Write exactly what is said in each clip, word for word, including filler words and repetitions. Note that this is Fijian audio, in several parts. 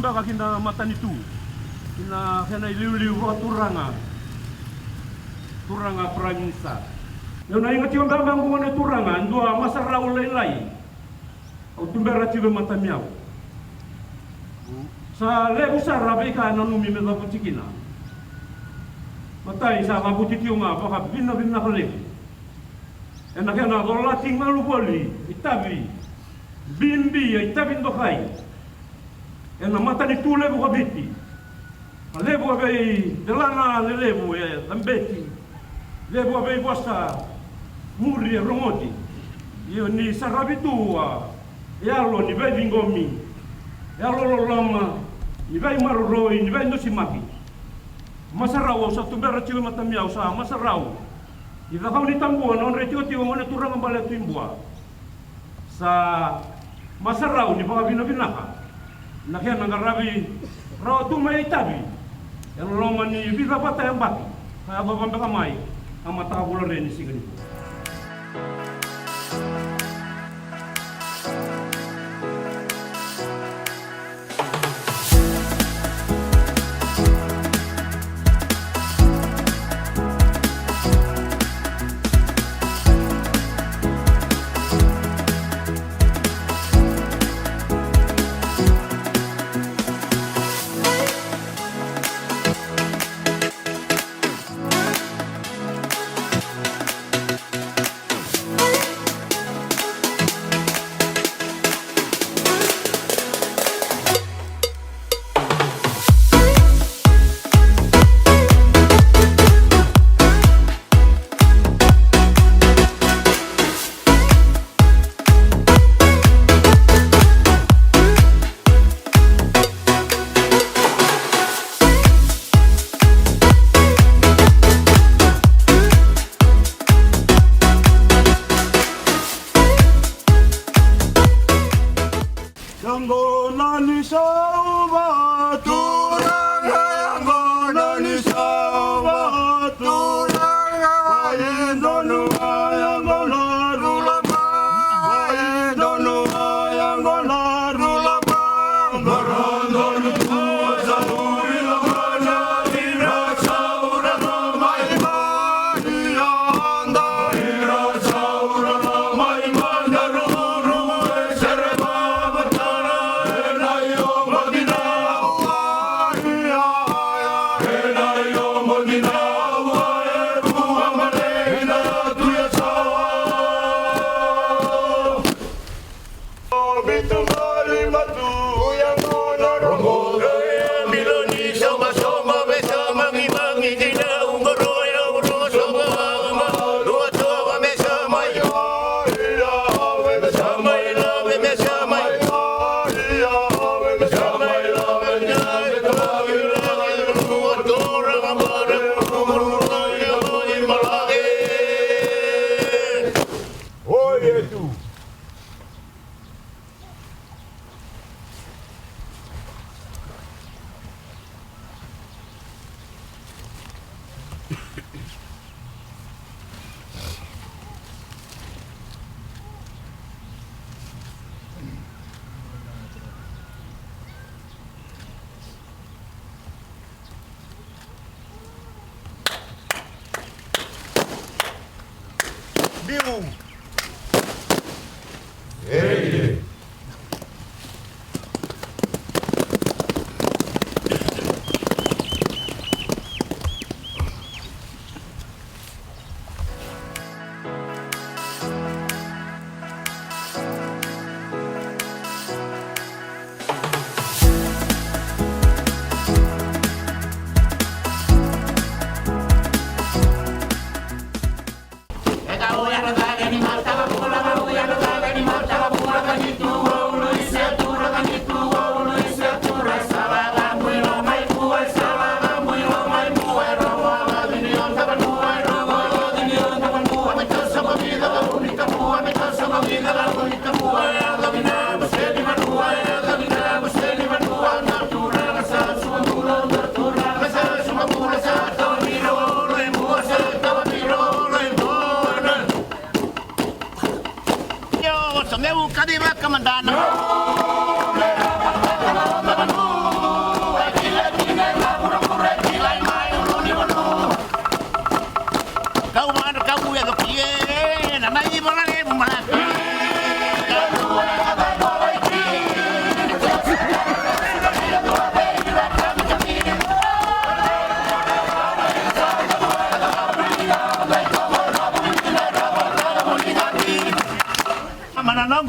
Vaka ki na matanitu, ki na kena iliuliu vakaturaga, turaga Prime Minister. Meu na iga tiko beka qo, gone turaga, e dua masarau lailai au tubera tiko e matamiyau. Sa levu sara veika e nanumi me cavuti kina. Matai, sa cavuti tiko ga vakavinavinaka levu ena kena colati galu voli, itavi bibi, itavi dokai ena matanitu levu ko Viti. A levu a veidelana lelevu e cabeti, levu a veivosa muri e rogoci. Io, ni saravi tu a yalo ni veiciqomi, yalo loloma, ni veimaroroi, ni veidusimaki. Masarau au sa tubera tiko e matamiyau, sa masarau ni cakau ni tabua na nodra itikotiko gone turaga bale Tui Bua. Sa masarau ni vakavinavinaka na kena qaravi rawa tu mai itavi e loma ni vica vata yabaki ka yacova beka mai a mataka vula re ni siga nikua.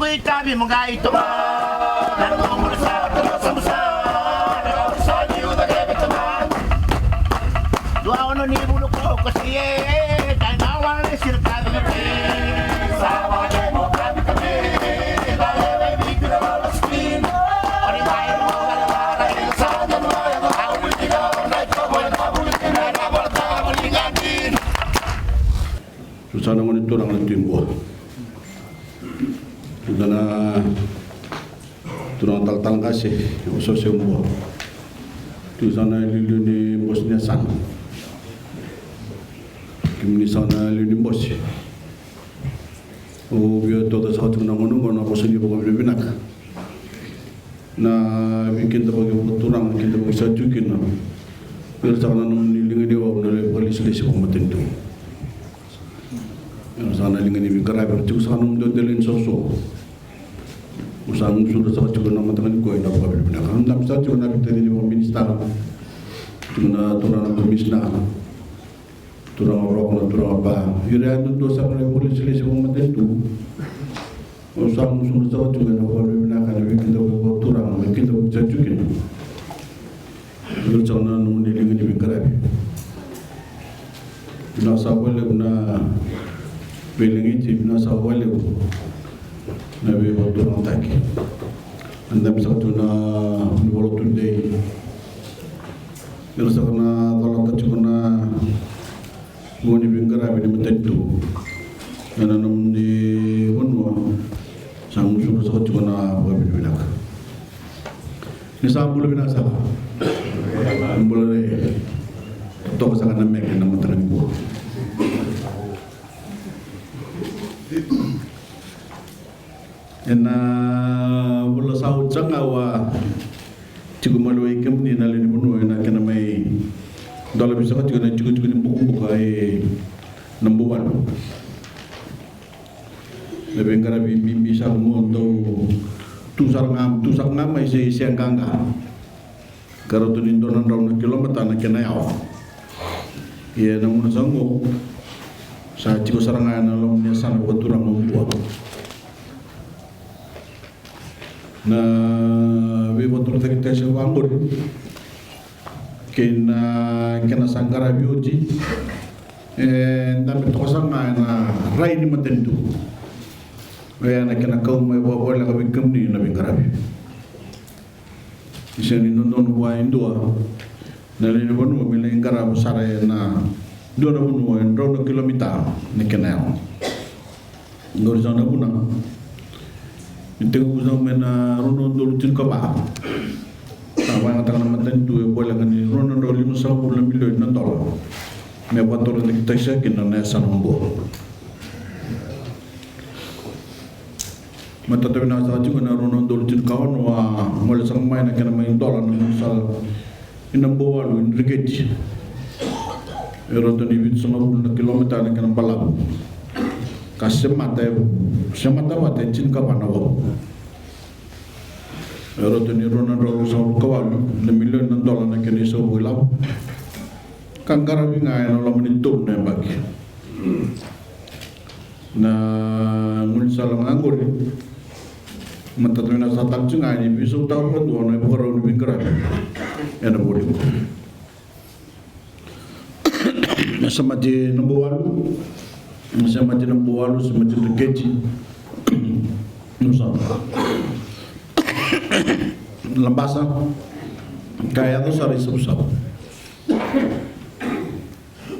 Itavi mo qai toma. Na nomu sa toma sa musa. Na nomu sa ni uda kebe toma. Dua ono ni vulu ko ko sie. Kai na wale sir kavi na pe. Sa wale mo kavi ka pe. Dale we ni kira wala spin. Ori mai mo wale wala. Sa na wale wala. Au ni kira wala. Au ni kira wala. Au ni kira wala. Susana ngoni turaga na Tui Bua. Turaga na, turaga talatala qase, o Sose Bua. Turaga na liuliu ni Bose ni yasana. Kemuni saka na liu ni Bose. Au via tauca saka tiko na gauna oqo na vosa ni vakavinavinaka. Na veikidavaki vakaturaga, kidavaki sa tiko kina. Ira saka na nomuni liga ni wau na lewe vakalesilesi vakamatanitu. Ira saka na liga ni veiqaravi, ira tiko saka na nomuni dau dela ni soso. Au sa gusura saka tiko na mataka nikua ena vakavinavinaka. Au dabe saka tiko na veitacini vakaminisita. Tiko na turaga na komisina. Turaga Roko, na turaga Ba. Ira yadudua saka na lewe vakalesilesi vakamatanitu. Au sa gusura saka tiko ena vakavinavinaka na veikidavaki vakaturaga, na veikidavaki sa tiko kina. Ira saka na nomuni liga ni veiqaravi. Vinaka saka vakalevu na veilagiti, vinaka saka vakalevu na veivakaturagataki. Eda dabe saka tiko na Vunivola Tudei. Ira saka na colata tiko na gauna ni veiqaravi ni matanitu ena nomuni vanua, sa gusura saka tiko na vakavinavinaka. Ni sa bula vinaka saka. Bula re. Toka saka na meke na mataka nikua. Ena vula sa oti saka ga au a tiko maliwai kemuni na lewe ni vanua ena kena mai dolavi saka tiko na tikotiko ni bukabuka e Nabuwalu. Na veiqaravi bibi saka mo dau tu sara ga, tu sara ga mai se, se qaqa. Ka rauta ni dua na drau na kilomita na kena yawa. Ia na gauna sa oqo sa tiko sara ga ena loma ni yasana vakaturaga o Bua. Na veivakatorocaketaki sa vaqori kei na kena sa qaravi oti, e dabe toka sara ga ena rai ni matanitu. Oya na kena kau mai vakavoleka vei kemuni na veiqaravi. Ni sega ni dodonu vua e dua na lewe ni vanua me lai qarava sara ena dua na vanua e drau na kilomita na kena yawa. Qori saka na vuna ni tekivu saka mai na rua na udolu tinikava. Sa vakayagataka na matanitu e voleka ni rua na drau limasagavulu na milioni na dola me vakatorocaketaki saka kina na yasana o Bua. Matata vinaka saka tiko ena rua na udolu tinikaono a gole saka mai na kena mai dola na gaunisala i Nabuwalu i Dreketi. E rauta ni vitusagavulu na kilomita na kena balavu ka semata, e semata vata e tinikava na wau. E rauta ni rua na drau ruasagavulu ka walu na milioni na dola na kena isau vakailavo ka qaravi ga ena loma ni tolu na yabaki. Na gaunisala ga qori matata vinaka saka tale tiko ga ni veisautaka vakadua na ivakarau ni veiqaravi ena Vualiku. Na semati Nabuwalu, na semati Nabuwalu, semati Dreketi. Nusa. Labasa ka yaco sara i Savusavu.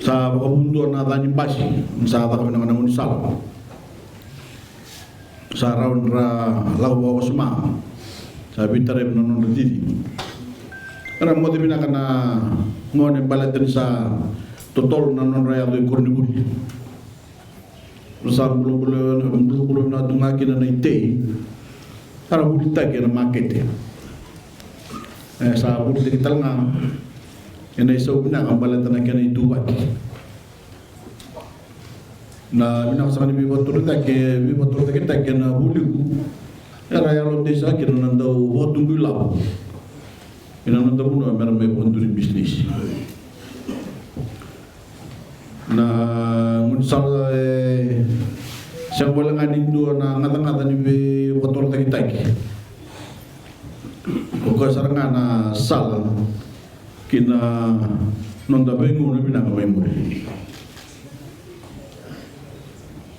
Sa vakavudua na ca ni basi, sa caka vinaka na gaunisala. Sa rawa ni ra lako vakawasoma. Sa veitaravi na nodra cici. Era moce vinaka na gone baleta ni sa totolo na nodra yaco i koronivuli. Sa bulabula, bulabula vinaka tu ga kina na itei. Era vulitaki ena makete. E sa vulitaki tale ga ena isau vinaka baleta na kena ituvaki. Na vinaka saka ni veivakatorocaketaki, veivakatorocaketaki ena Vualiku. Era yalodei saka kina na dau vakatubu ilavo ina noda vanua mera mai vakaduri bisinisi. Na gaunisala e Sega wale ga ni dua na gacagaca ni veivakatorocaketaki. O koya sara ga na sala ki na noda veigauna vinaka mai muri.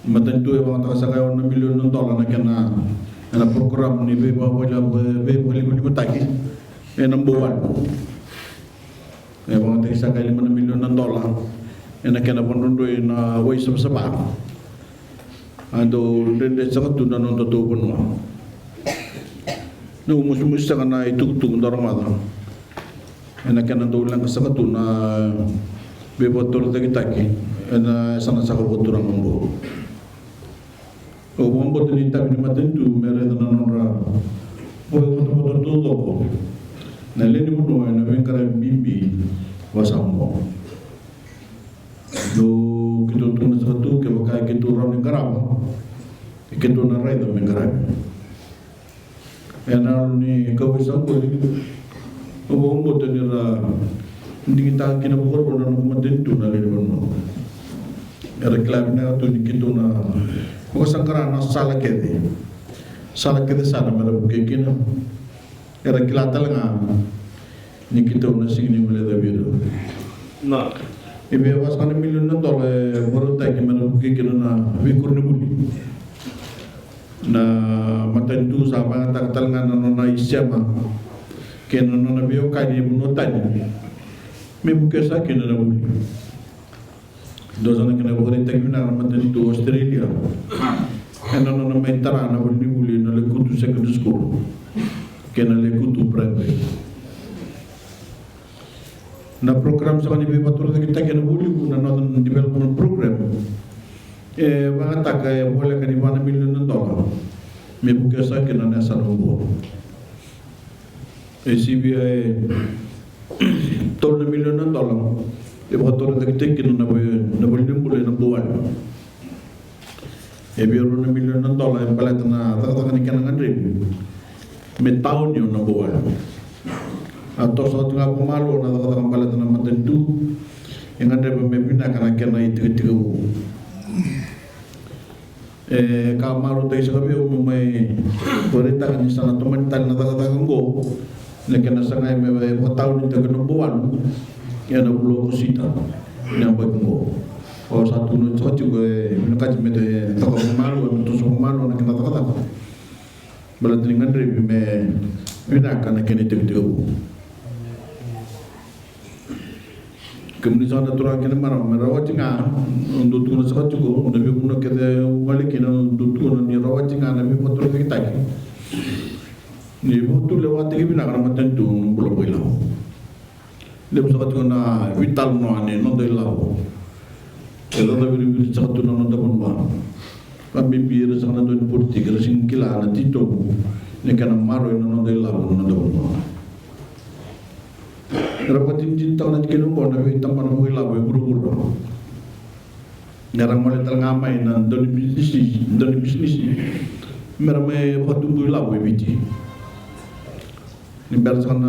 Matanitu e vakayagataka saka e ono na milioni na dola na kena, ena program ni veivakavali-, veivakalivalivataki ena Buwalu. E vakayagataki saka e lima na milioni na dola ena kena vakadrodroi na wai savasava. A dau dredre saka tu na nodatou vanua. Noqu musumusu saka na itukutuku dau rogoca ena kena dau leqa saka tu na veivakatorocaketaki ena yasana saka vakaturaga oqo. Au vakabauta ni itavi ni matanitu me raica na nodra vakavotovota taucoko na lewe ni vanua ena veiqaravi bibi vakasaqa oqo. Dou keitou tukuna saka tu, kevaka e keitou rawa ni qarava, e keitou na raica me qaravi. Ena yalo ni kauwai sa qori, au vakabauta ni ra digitaka kina vakarua na noqu matanitu na lewe ni vanua. Era kila vinaka tu ni keitou na vakasaqara na sala kece. Sala kece sara mera vukei kina. Era kila tale ga ni keitou na sega ni guilecavi ira. Na. E via vasaka na milioni na dola e vakarautaki mera vukei kina na veikoronivuli. Na matanitu sa vakayagataka tale ga na nona isema kei na nona veiwekani e vanua tani me vukea saka kina na vuli. Dua saka na kena ivakaraitaki vinaka na matanitu o Australia ena nona mai tara na valenivuli na Lekutu Secondary School kei na Lekutu Primary. Na program saka ni veivakatorocaketaki ena vualiku, na Northern Development Program, e vakayagataka e voleka ni va na milioni na dola me vukea saka kina na yasana oqo. E sivia e tolu na milioni na dola e vakatorocaketaki kina na vale, na valenibula ena Buwalu. E via rua na milioni na dola e baleta na cakacaka ni kena gadrevi me tauni o Nabuwalu. A toso oti ga vakamalua na cakacaka baleta na matanitu e gadreva me vinaka na kena itikotiko. E ka marautaki saka vei au meu mai vakaraitaka ni sa na tomani tale na cakacaka oqo, na kena sagai me vakataunitaki o Nabuwalu ena vula o Okosita ni yabaki oqo. Au sa tukuna saka tiko e vinakati me toka vakamalua, me toso vakamalua na kena cakacaka baleta ni gadrevi me vinaka na kena itikotiko. Kemuni saka na turaga kei na marama, me rawati ga, au dau tukuna saka tiko, na veivanua kece au gole kina, au dau tukuna ni rawati ga na veivakatorocaketaki. Ni vakatulewataki vinaka na matanitu na bula vakailavo. Levu saka tiko na veitalanoa ni noda ilavo. E cacaviriviritaki saka tu na noda vanua. Vakabibi ira saka na dau ni politiki, era sega ni kila na titobu ni kena maroroi na noda ilavo na noda vanua. Era vakatinitinitaka na tikina oqo na veitabana vakailavo e vuravura. Era gole tale ga mai na dau ni bisinisi, dau ni bisinisi, mera mai vakatubu ilavo e Viti. Ni bera saka na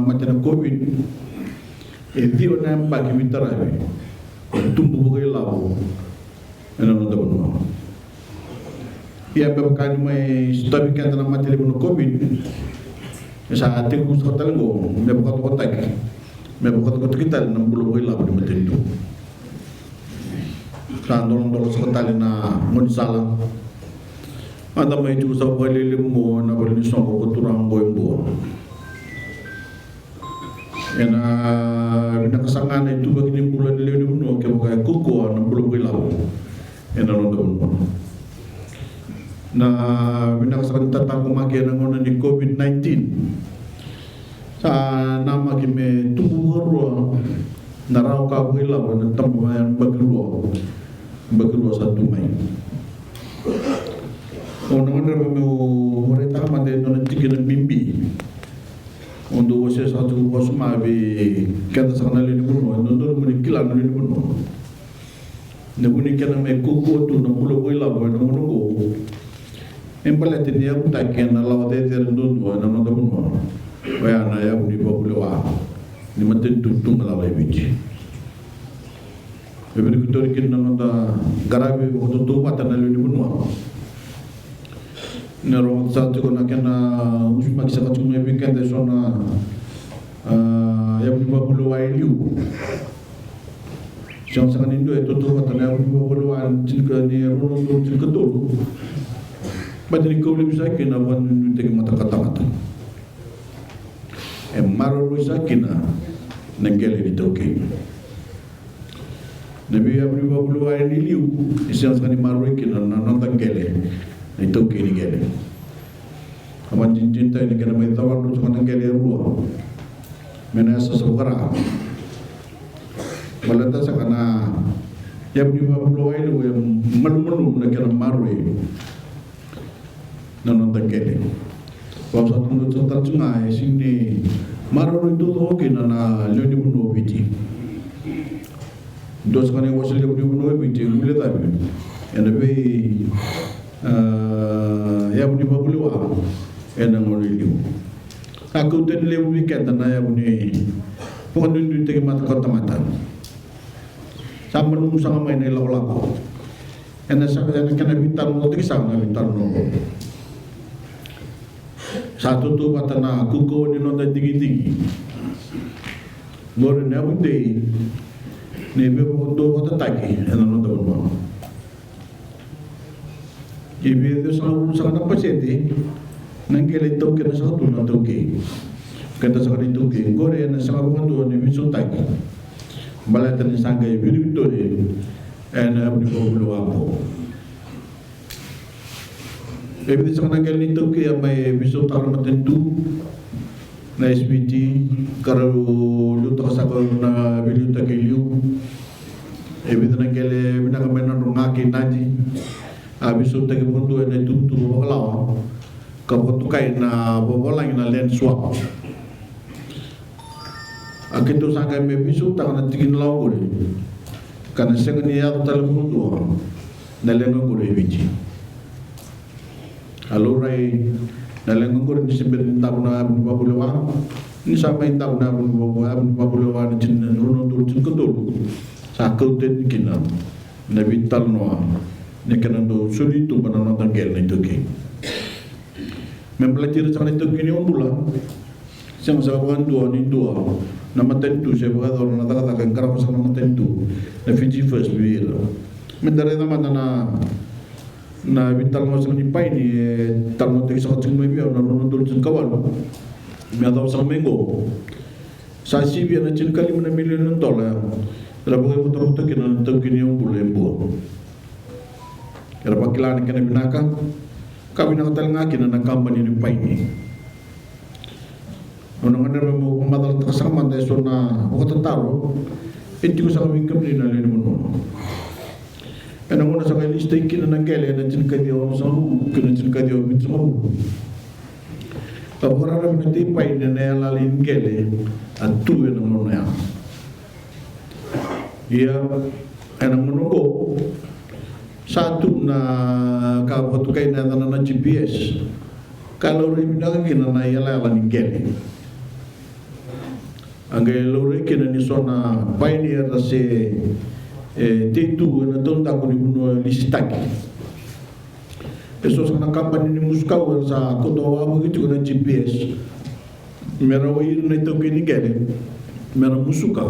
mate na COVID, e ciwa na yabaki veitaravi na tubu vakailavo ena noda vanua. Ia me vaka ni mai sotavi keda na mate levu na COVID, e sa tekivu saka tale oqo me vakatokataki, me vakatokataki tale na bula vakailavo ni matanitu. Sa dolodolo saka tale na gaunisala. Mada mai tiko saka vakalevu oqo na vale ni soqo ko turaga oqo e Bua. Ena vinaka saka ga na ituvaki ni bula ni lewe ni vanua kevaka e kaukauwa na bula vakailavo ena noda vanua. Na vinaka saka ni tataqomaki ena gauna ni COVID nineteen. Sa namaki me tubu vakarua na rawa ka vakailavo ena tabana yabaki rua, yabaki rua sa tu mai. Au na gadreva meu vakaraitaka mada e dua na tikina bibi. Au dau wasea saka tiko vakasuma vei keda saka na lewe ni vanua, e dodonu mo ni kila na lewe ni vanua. Na vu ni kena mai kaukauwa tu na bula vakailavo ena gauna oqo e baleta ni yavutaki ena lawa cecere duadua ena noda vanua. Oya na yavu ni vakavulewa ni matanitu tu galala e Viti. Vei iratou kina na noda qaravi vakatautauvata na lewe ni vanua. Ni rogoca saka tiko na kena usimaki saka tiko mai vei keda eso na, a, yavu ni vakavulewa e liu. Sega saka ni dua e tautauvata na yavu ni vakavulewa ni tinika ni rua na udolu tinikatolu. Baleta ni kau laivi saka kina na vakanuinuitaki mataqu ka tamata. E maroroi saka kina na qele ni iTaukei. Na veiyavu ni vakavulewa e liu, e sega saka ni maroroi kina na noda qele na iTaukei ni qele. A vakadinadinataki na kena mai cawadru saka na qele e rua. Me na yasayasa vaka-Ra. Baleta saka na yavu ni vakavulewa e liu e malumalumu na kena maroroi na noda qele. Vaka sa tukuna tiko tale tu ga, e sega ni maroroi taucoko kina na lewe ni vanua o Viti. Dua saka na iwase levu ni vanua o Viti e guilecavi ena vei, a, yavu ni vakavulewa ena gauna e liu. A kauta ni levu vei keda na yavu ni vakanuinuitaki mataqu ka tamata. Sa malumu saka mai na ilakolako. Ena saka ena kena veitalanoataki saka na veitalanoa. Sa tautauvata na kaukauwa ni noda digidigi. Qori na yavu dei ni veivakaduavatataki ena noda vanua. E vica sagavulu saka na pasede na qele e taukena saka tu na iTaukei. Keda saka na iTaukei qori ena sega vakadua ni veisautaki. Baleta ni sa qai virivitori ena yavu ni vakavulewa oqo. E vica saka na qele ni iTaukei a mai veisautaka na matanitu, na S V T, ka rau liutaka saka na veiliutaki e liu. E vica na qele vinaka mai Nadroga kei Nadi a veisautaki vakadua ena ituvatuva vakalawa ka vakatokai na vavalagi na land swap. A keitou sa qai mai veisautaka na tiki ni lawa oqori ka na sega ni yaco tale vakadua na leqa oqori e Viti. A laurai na leqa oqori ni se bera ni davo na yavu ni vakavulewa. Ni sa mai davo na yavu ni vakavulewa, yavu ni vakavulewa na tini, rua na udolu tinikatolu, sa kauta yani kina na veitalanoa ni kena dau soli tuba na noda qele na iTaukei. Me baleti ira saka na iTaukei ni Wabula, sega saka vakadua ni dua na matanitu se vakayacora na cakacaka e qarava saka na matanitu na Fiji First vei ira. Me da raica mada na, na veitalanoa saka ni paini e talanoataki saka tiko mai vei au na rua na udolu tinikawalu me yacova saka mai qo. Sa sivia na tinikalima na milioni na dola era vakaivotavota kina na iTaukei ni Wabula e Bua. Era vakila na kena vinaka ka vinaka tale ga kina na kabani ni paini. Au na gadreva meu vakamacalataka saka mada eso na vakatataro e tiko saka vei kemuni na lewe ni vanua. Ena gauna saka e lisitaki kina na qele ena tinikaciwa walusagavulu kei na tinikaciwa vitusagavulu, ka vakararavi na tei paini ena yalayala ni qele a tu ena gauna ya. Ia ena gauna oqo sa tu na ka vakatokai na yacana na G P S ka laurai vinaka kina na iyalayala ni qele. A qai laurai kina ni so na paini era se, e, tei tu ena taudaku ni vanua lisitaki. Eso saka na kabani ni musu kau era sa kauta wavoki tiko na G P S me rawai ira na itaukei ni qele me ra musuka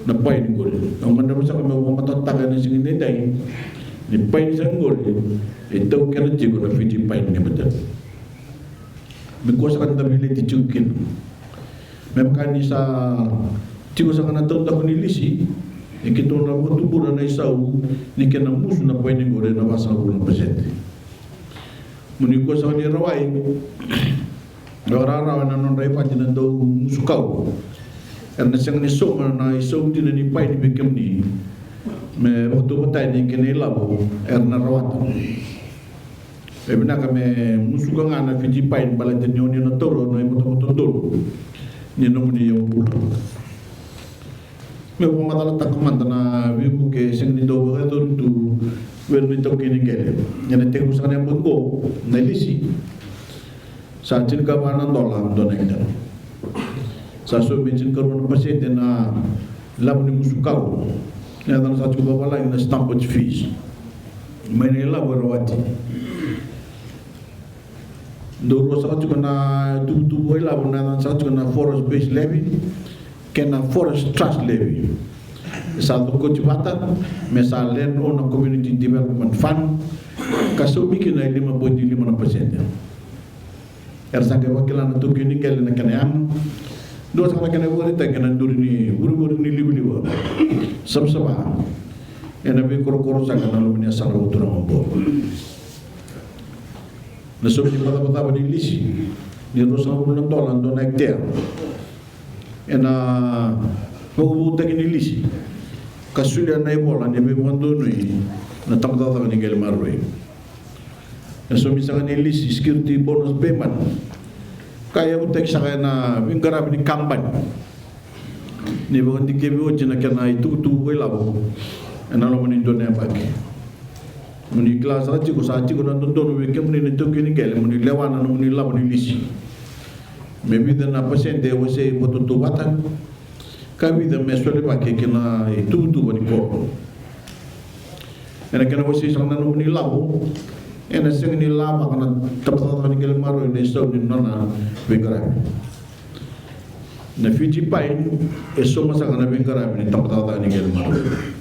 na paini qori. Au gadreva saka meu vakamatatataka ena siga edaidai ni paini saka qori e taukena tiko na Fiji Pine Limited. Me kua saka ni da veileti tiko kina. Me vaka ni sa tiko saka na taudaku ni lisi, e keitou na vakatubura na isau ni kena musu na paini qori ena vasagavulu na pasede. Mo ni kua saka ni rawai, e vakararawa ena nodra ivati na dau musu kau. Era na sega ni sauma na isau dina ni paini vei kemuni me vakatauvatani kei na ilavo era na rawata. E vinaka me musuka ga na Fiji Pine baleta ni oni na taura na ivotavota donu ni nomuni iyaubula. Me vakamacalataka mada na veivuke e sega ni dau vakayacori tu vei ira na itaukei ni qele. Ena tekivu saka na yabaki qo na lisi sa tinikava na dola dua na ekitara. Sa sobu me tinikarua na pasede na ilavo ni musu kau. Na yacana saka tiko vavalagi na stampage fees mai na ilavo e rawati. Dau rua saka tiko na tuvatuva ilavo, na yacana saka tiko na forest based levy kei na forest trust levy. E sa cokoti vata me sa land owner community development fund, ka saumi kina e lima poidi lima na pasede. Era sa qai vakila na taukei ni qele na kena yaga. Dua saka na kena ivakaraitaki ena duri ni vurevure ni livaliva savasava ena veikorokoro saka ena loma ni yasana vakaturaga o Bua. Na saumi ni vakacavacava ni lisi ni ruasagavulu na dola dua na ekitea ena vakavoutaki ni lisi, ka solia na ivola ni veivakadonui na tabacakacaka ni qele maroroi. E saumi saka ni lisi security bonus payment ka yavutaki saka ena veiqaravi ni kabani. Ni vakadikevi oti na kena itukutuku vakailavo ena loma ni dua na yabaki. Mo ni kila saka tiko, sa tiko na dodonu vei kemuni na taukei ni qele mo ni lewa na nomuni lavo ni lisi. Me vica na pasede e wasei vakatautauvata, ka vica me solivaki ki na ituvatuva ni koro. Ena kena wasei saka na nomuni lavo, ena sega ni lavaka na tabacakacaka ni qele maroroi na isau ni nona veiqaravi. Na Fiji Pine e sauma saka na veiqaravi ni tabacakacaka ni qele maroroi.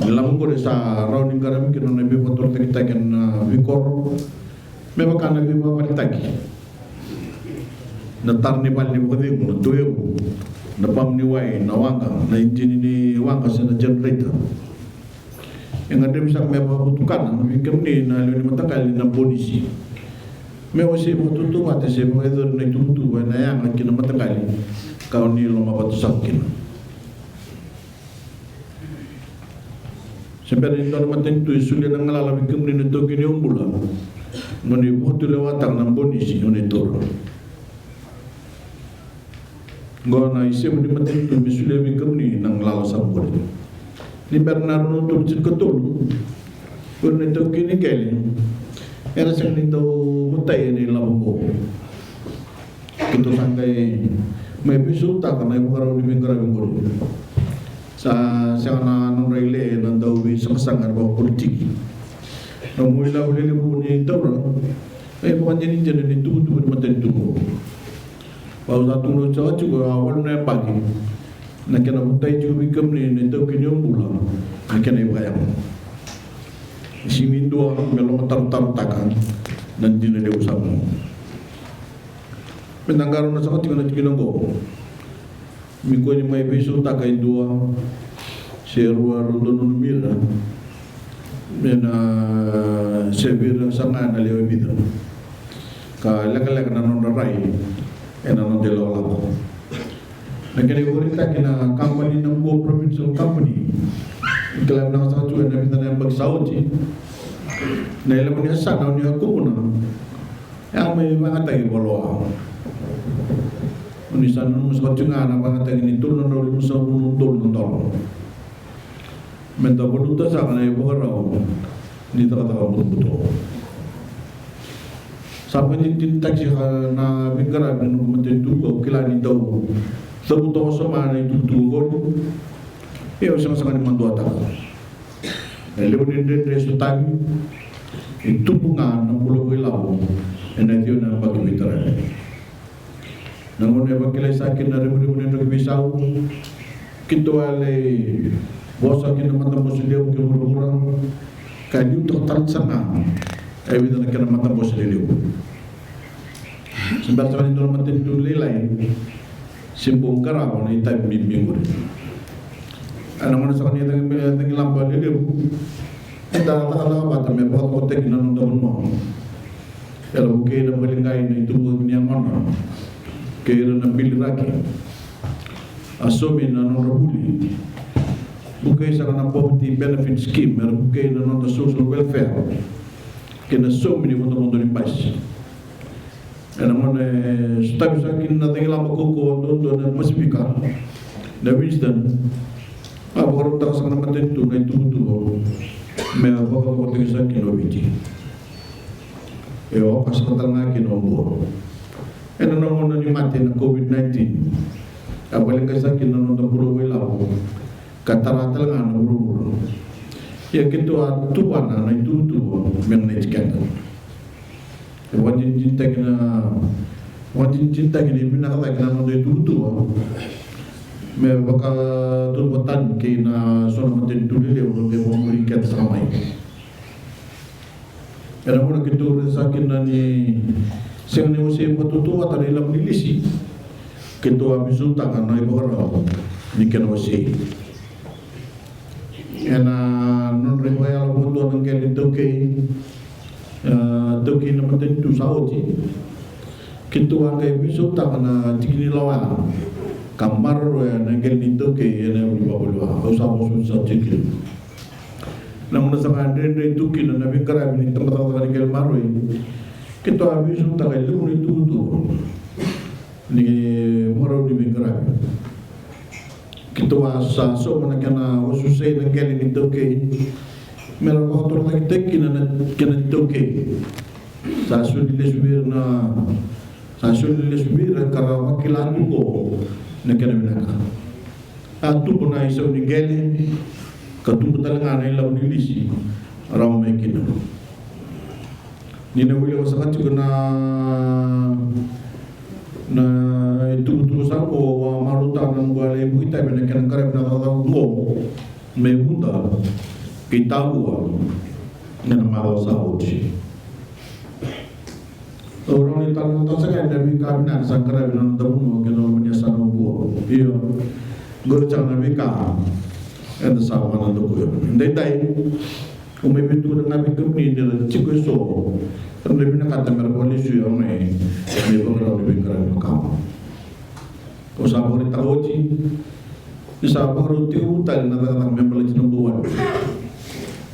Na lavo oqori sa rawa ni qaravi kina na veivakatorocaketaki ena veikoro, me vaka na veivakavaletaki, na tara ni vale ni vakacegu, na tuevu, na pamu ni wai, na waqa, na ijini ni waqa se na generator. E gadrevi saka me vakavotukana vei kemuni na lewe ni mataqali na bonisi me wasei vakatautauvata se vakayacori na ituvatuva ena yaga ki na mataqali ka o ni lomavata saka kina. Se bera ni dua na matanitu e solia na galala vei kemuni na taukei ni yaubula mo ni vakatulewataka na bonisi o ni taura. Oqo na isevu ni matanitu me solia vei kemuni na galala sa voli. Ni bera na rua na udolu tinikatolu, o ira na itaukei ni qele era sega ni dau votai ena ilavo oqo. Keitou sa qai mai veisautaka na ivakarau ni veiqaravi oqori. Sa sega na nodra ile na dauveisaqasaqa era vakapolitiki. Na nomu ilavo lelevu ni taura na ivakadinadina ni tuvatuva ni matanitu oqo. Au sa tukuna oti saka tiko, a walu na yabaki na kena votai tiko vei kemuni na itaukei ni yaubula na kena ivakayago. E sega ni dua me lomatarotarotaka na dina levu sa oqo. Meda qarauna saka tiko na tikina oqo. Me kua ni mai veisautaka e dua se rua, rua dua na nanumi ira, me na se vei ira saka ga na lewe vica ka lekaleka na nodra rai ena noda ilakolako. Na kena ivakaraitaki na kabani na Bua Provincial Company, kila vinaka saka tu ena vica na yabaki sa oti, na ilavo ni yasana o ni a kumuna e a mai vakayagataki voloa. O ni sa nanuma saka tiko ga na vakayagataki ni tolu na drau limasagavulu na udolu na dola. Meda valuta saka na ivakarau ni cakacaka butobuto. Sa vakadinadinataki saka na veiqaravi ni noqu matanitu, au kila ni dau cavuta wasoma na itukutuku oqori. Ia au sega saka ni maduataka. E levu ni dredre e sotavi e tubu ga na bula vakailavo ena ciwa na yabaki veitarai. Na gauna e vakilai saka kina na revurevu ni draki veisau, keitou a lai vosa kina matabose levu kei vuravura ka liutaka tale saka ga e vica na kena matabose lelevu. Se bera saka ni dua na matanitu lailai se bau qarava na itavi bibi qori. Ena gauna saka ni cagi, cagilaba lelevu eda cakacaka vata me vakacokotaki na noda vanua. Era vukei na valiqai na itubuqaki ni yagona kei ira na biliraki. A saumi na nodra vuli. Vukei saka na poverty benefit scheme, era vukei na noda social welfare kei na saumi ni vodovodo ni basi. Ena gauna e sotavi saka kina na cagilaba kaukauwa duadua na Pasifika, na Winston, a vakarautaka saka na matanitu na ituvatuva me vakacokotaki saka kina o Viti. E oka saka tale ga kina o Bua. Ena gauna ni mate na COVID nineteen, a vakaleqai saka kina na noda bula vakailavo. ka tara tale ga na vuravura. Ia keitou a tuvana na ituvatuva me ganiti keda. E vakadinadinataki na, vakadinadinataki ni vinaka cake na noda ituvatuva me vakatauvatani kei na so na matanitu lelevu e vakamuri keda saka mai. Ena gauna keitou raica kina ni sega ni wasei vakatautauvata na ilavo ni lisi, keitou a veisautaka na ivakarau ni kena wasei. Ena nodra ivakayalo vakadua na qele ni taukei, e, taukei na matanitu sa oti, keitou a qai veisautaka na tiki ni lawa ka maroroya na qele ni taukei ena yavu ni vakavulewa. Au sa vosa sara tiko kina. Na gauna sa qai dredre tu kina na veiqaravi ni tabacakacaka ni qele maroroi, keitou a veisautaka e levu na ituvatuva ni marau ni veiqaravi. Keitou a sa sauma na kena wasei na qele ni taukei me ra vakatorocaketaki kina na kena itaukei. Sa soli lesu vei ira na, sa soli lesu vei ira ka ra vakila tu qo na kena vinaka. A tubu na isau ni qele ka tubu tale ga na ilavo ni lisi rawa mai kina. Ni na wili wasaka tiko na, na ituvatuva sa qo, au a marautaka na noqu a lai vukitavi ena kena qaravi na cakacaka qo mai Vuda kei Tavua ena macawa sa oti. Au rawa ni talanoataka saka yani na veika vinaka sa qaravi na noda vanua kei na loma ni yasana o Bua. Io, qori saka na veika eda sa vakanadakuya. Edaidai au mai veitukuna ga vei kemuni ni ra tiko eso era na vinakata me ra vakalesuya mai na ivakarau ni veiqaravi makawa. Au sa vakaraitaka oti ni sa vakarau tekivu tale na cakacaka me baleti na Bua.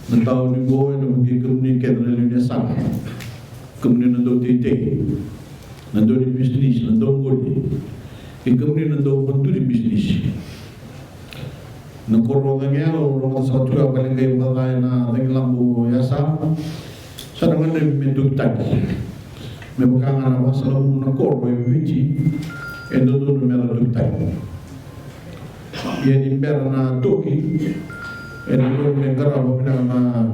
Na tauni qo ena vukei kemuni kece na lewe ni yasana. Kemuni na dauteitei, na dau ni bisinisi, na dauqoli, kei kemuni na dau vakaduri bisinisi. Na koro o Cagea, au rogoca saka tiko a vale qai vakaca ena Cagilaba o Yasa. Sa na gadrevi me tokitaki. Me vaka ga na vasagavulu na koro e Viti e dodonu me ra tokitaki. Ia ni bera na toki e dodonu me qarava vinaka na,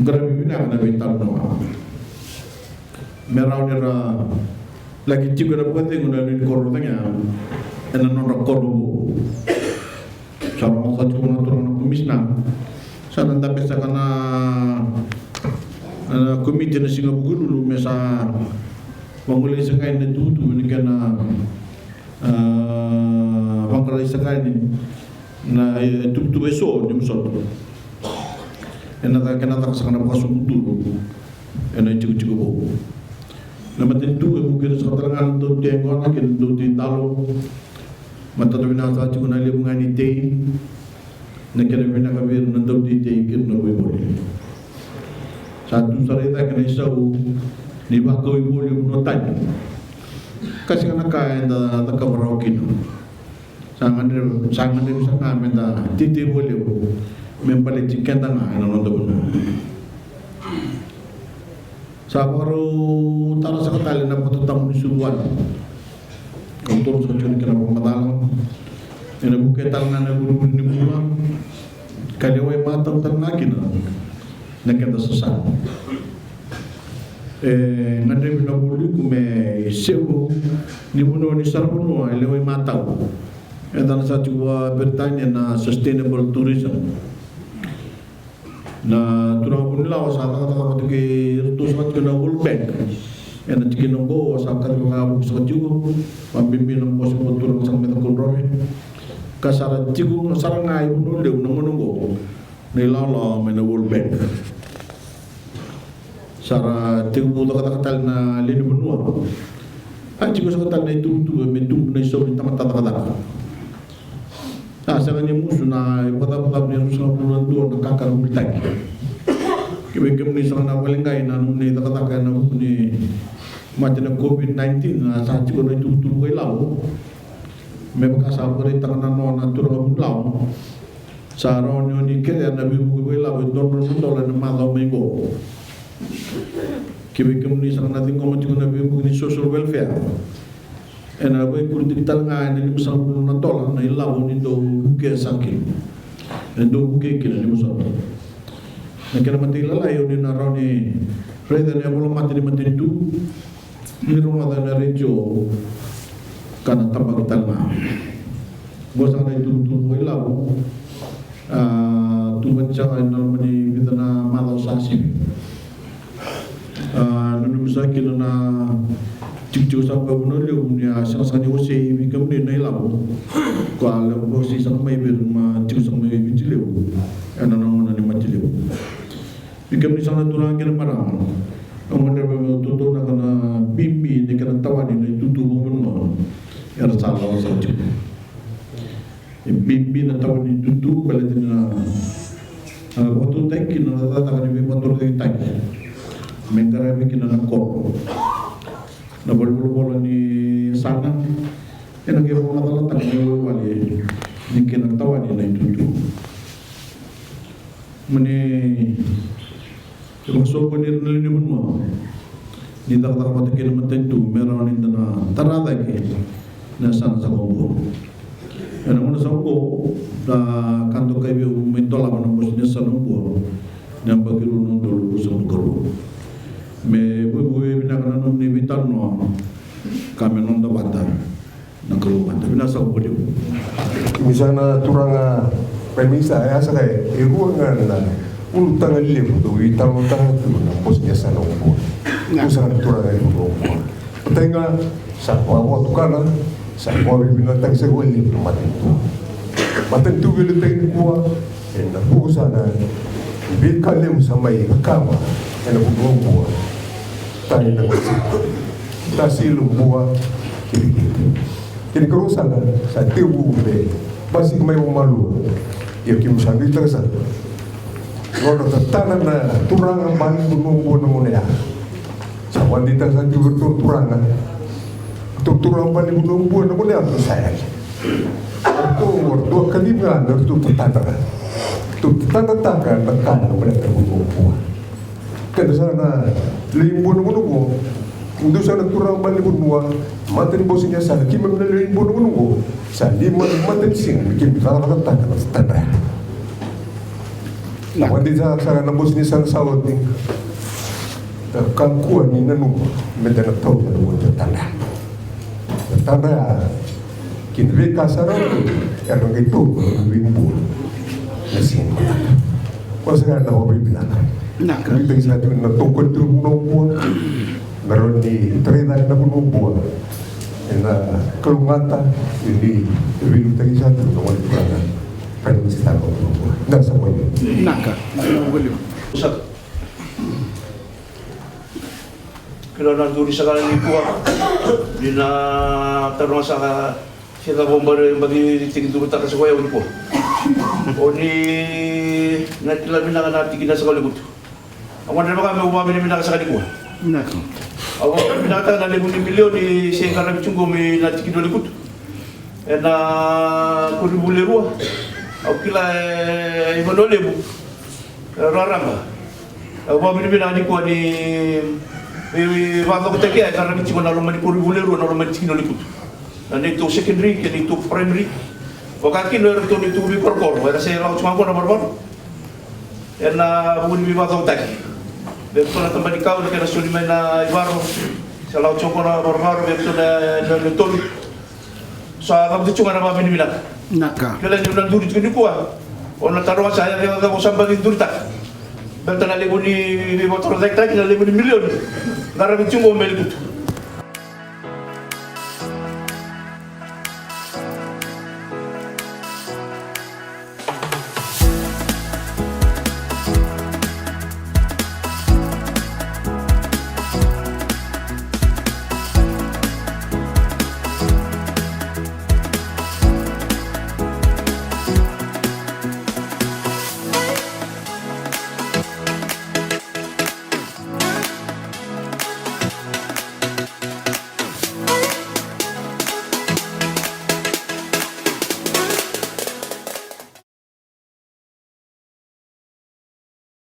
qaravi vinaka na veitalanoa. Me rawa ni ra laki tiko ena vakacegu na lewe ni koro o Cagea ena nodra koro vou. Sa rogoca tiko na turaga na komisina. Sa na dabe saka na, na komiti ena siga Vukelulu me sa vagolei saka yani na itukutuku ni kena, a, vaqarai saka yani na, e, tukutuku eso ni vosota. Ena caka, kena caka saka na vakasoqo duru ena itikotiko vou. Na matanitu e vukei ira saka tale ga na dautei yaqona kei na dautei talo. Matata vinaka saka tiko na levu ga ni tei. Na kena vinaka vei ira na dauteitei kei ira na vuvale. Sa tu sara i cake na isau ni vakau ivoli e vanua tani. Ka sega na ka eda cakava rawa kina. Sa gadrevi, sa gadrevi saka ga me da teitei vakalevu me baleti keda ga ena noda vanua. Sa vakarau tara saka tale na vakatatabu ni suruali. Au toro saka tiko na kena vakamacala ena vuku tale ga na vurevure ni bula ka lewai matau tale ga kina na keda sasaga. E gadrevi na vualiku me isevu ni vanua ni saravanua e lewai matau. E yacana saka tiko vakaperitania na sustainable tourism. Na turaga vunilawa sa cakacaka vata kei iratou saka tiko na World Bank ena tikina oqo, au sa kaci vakavuku saka tiko, vakabibi na bose vakaturaga saka mai Cakaudrove. Ka sa ra tiko sara ga i Vanua Levu na gauna oqo na ilawalawa mai na World Bank. Sa ra tekivu cakacaka tale na lewe ni vanua. A tiko saka tale na ituvatuva me tubu na isau ni tamata cakacaka. A sega ni musu na ivakacavacava ni ruasagavulu na dua na kakana vulitaki. Ke vei kemuni saka na vale qai na nomuni cakacaka ena vuku ni mate na COVID nineteen, a sa tiko na ituvatuva ko ilavo. Me vaka sa vakaraitaka na nona turaga vunilawa, sa rawa ni o ni kerea na veivuke vakailavo e dua na drau na dola ena macawa mai qo. Ke vei kemuni saka na ciqoma tiko na veivuke ni social welfare, ena veikuri tiko tale ga ena limasagavulu na dola na ilavo ni dau vukea saka kina. E dau vukei kina ni vosota. Na kena matailalai, o ni na rawa ni raica na yavola mate ni matanitu, ni rogoca na retio, ka na tabaki tale ga. Qo saka na itubutubu o Ilavo, a, tu vata saka ena loma ni vica na macawa sa sivi. A, nanumi saka kina na tikotiko saka mai Vanua Levu ni a sega saka ni wasei vei kemuni na Ilavo. Ko a levu wasei saka mai vei ira ma tiko saka mai Viti Levu ena nona gauna ni mate levu. Vei kemuni saka na turaga kei na marama, au gadreva meu tautaunaka na bibi ni kena tawani na itutu vakavanua era sa lawa saka tiko. E bibi na tawani ni itutu baleta ni na, a, vakatautaki kina na cakacaka ni veivakatorocaketaki me qaravi kina na koro. Na valenivolavola ni yasana ena qai vakamacalataka na iwalewale ni kena tawani na itutu. Mani vakasoqoni ira na lewe ni vanua ni cakacaka vata kei na matanitu me rawa ni da na tara cake na yasana sa Bua. Ena gauna sa Bua, a, ka dokai vei au me dolava na Bose ni Yasana o Bua na yabaki rua na udolu ruasagavulu ka rua. Me veivuke vinaka na nomuni veitalanoa ka me noda vata na Kalou mada. Vinaka saka vakalevu. Ni sa na turaga Prime Minister, e a saka e rua ga na ulutaga levu dau veitalanoataka tu na Bose ni Yasana o Bua. Ni sa na turaga e rua o Bua. Matai ga sa vakavotukana, sa vakavinavinakataki saka vakalevu na matanitu. Matanitu veiliutaki nikua ena vuku saka ni veika levu sa mai cakava ena vanua o Bua. Tani na Tasi, Lubua, Kilikili. Kena ikarua saka sa tekivu me basika mai vakamalua. Ia keimami sa nuitaka saka nodra tatadra na turaga bale ni vanua o Bua na gauna ya. Sa vakadeitaka saka tiko vei iratou na turaga, iratou turaga bale ni vanua o Bua na gauna ya, ratou sa yali. Ratou, ratou a kacivi ga me ratou tatadra, ratou tatadrataka na ka ena baleta na vanua o Bua. Keda saka na lewe ni Bua na gauna oqo, dou saka na turaga bale ni vanua, mata ni Bose ni Yasana, keimami na lewe ni Bua na gauna oqo, sa neimami matanisiga me keimami cakacakataka na tatadra ya. Na vakadeitaka saka na Bose ni Yasana sa oti, da kakua ni nanuma meda na tauca na vua ni tatadra ya. Na tatadra ya kei na veika sara era na qai tauca na lewe ni Bua na siga ni mataka. Koya saka na vakavinavinaka. Vinaka. Nuitaki saka tiko na tokoni tiko na vanua o Bua me rawa ni tarai cake na vanua o Bua ena kalougata, ni veiliutaki saka tiko na gone turaga. Ka ni sa tiko na vanua o Bua. Vinaka saka vakalevu. Vinaka. Sa Kila na duri saka nikua ni na taroga saka se cava o bari baki tiki durutaka saka o yau nikua. O ni na kila vinaka na tikina saka o lekutu. Au gadreva ga meu vakavinavinaka saka nikua. Vinaka. Au vakavinavinakataka na levu ni milioni se qaravi tu qo mai na tikina o lekutu. Ena koronivuli e rua. Au kila e Vanua Levu, e raraba. Au vakavinavinaka nikua ni veivakacokotaki e qaravi tiko na loma ni koronivuli e rua, na loma ni tikina o lekutu. Na neitou secondary kei neitou primary. Vaka kina o iratou neitou veikorokoro era se lako tiko ga qo na varovaro. Ena vuku ni veivakacokotaki. Vei iratou na tabanikau na kena soli mai na ivaro. Se lako tiko qo na varovaro vei iratou na, na, na tolu. Sa cavuta tiko ga na vakavinavinaka. Vinaka. Kila ni na duri tiko nikua. O na taroga saka e cava o sa baki duritaka. Baleta na levu ni veivakatorocaketaki, na levu ni milioni. Qaravi tiko qo mai lekutu.